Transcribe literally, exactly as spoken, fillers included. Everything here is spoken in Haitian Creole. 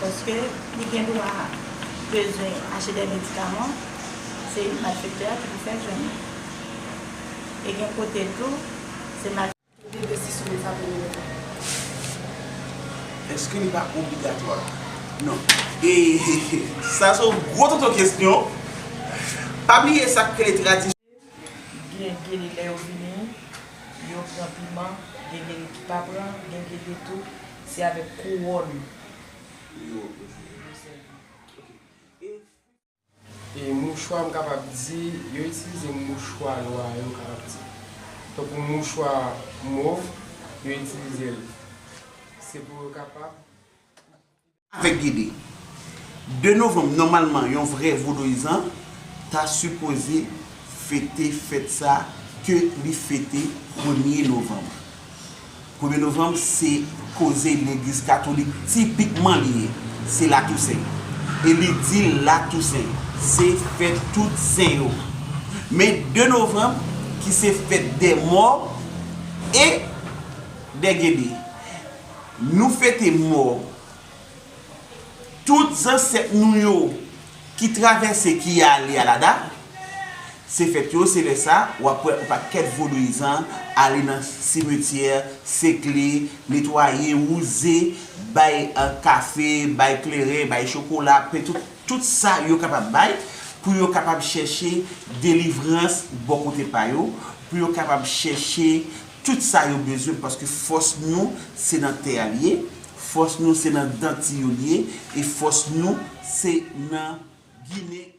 Paske li gen dwa bezwen achte de medikaman, se malfektè a ki pou fè l jwenn li. E gen kote tou, se mal. Èske li pa obligatwa? Non. E sa se yon gwo tonton kesyon. Pa bliye sa k rele tradisyon. Gen gede lè yo vini, yo pran piman, gen gede ki pa pran, gen gede tou, se avèk kouwòn yo, yo sèvi. E mouchwa, m kapab di, yo itilize mouchwa nwa yo, m kapab di. Tankou mouchwa mov, yo itilize l. Se pou yo kapab. Avèk gede. De novanm, nòmalman, yon vrè vodouyizan ta sipoze fete fèt sa ke li fete premye novanm. Premye novanm, se koze legliz katolik tipikman li ye. Se Latousen. E li di Latousen, se fèt tout sen yo. Men de novanm, ki se fèt dè mò e dè gede. Nou fete mò tout zansèt nou yo ki travèse, ki ale Alada, se fèt yo, se lè sa, w ap wè yon pakèt vodouyizan ale nan simetyè, sekle, netwaye, wouze, bay, eh, kafe, bay kleren, bay chokola, pen, tout, tout sa yo kapab bay, pou yo kapab chèche delivrans bò kote pa yo, pou yo kapab chèche tout sa yo bezwen, paske fòs nou, se nan tè a li ye, fòs nou, se nan danti yo li ye, e fòs nou, se nan ginen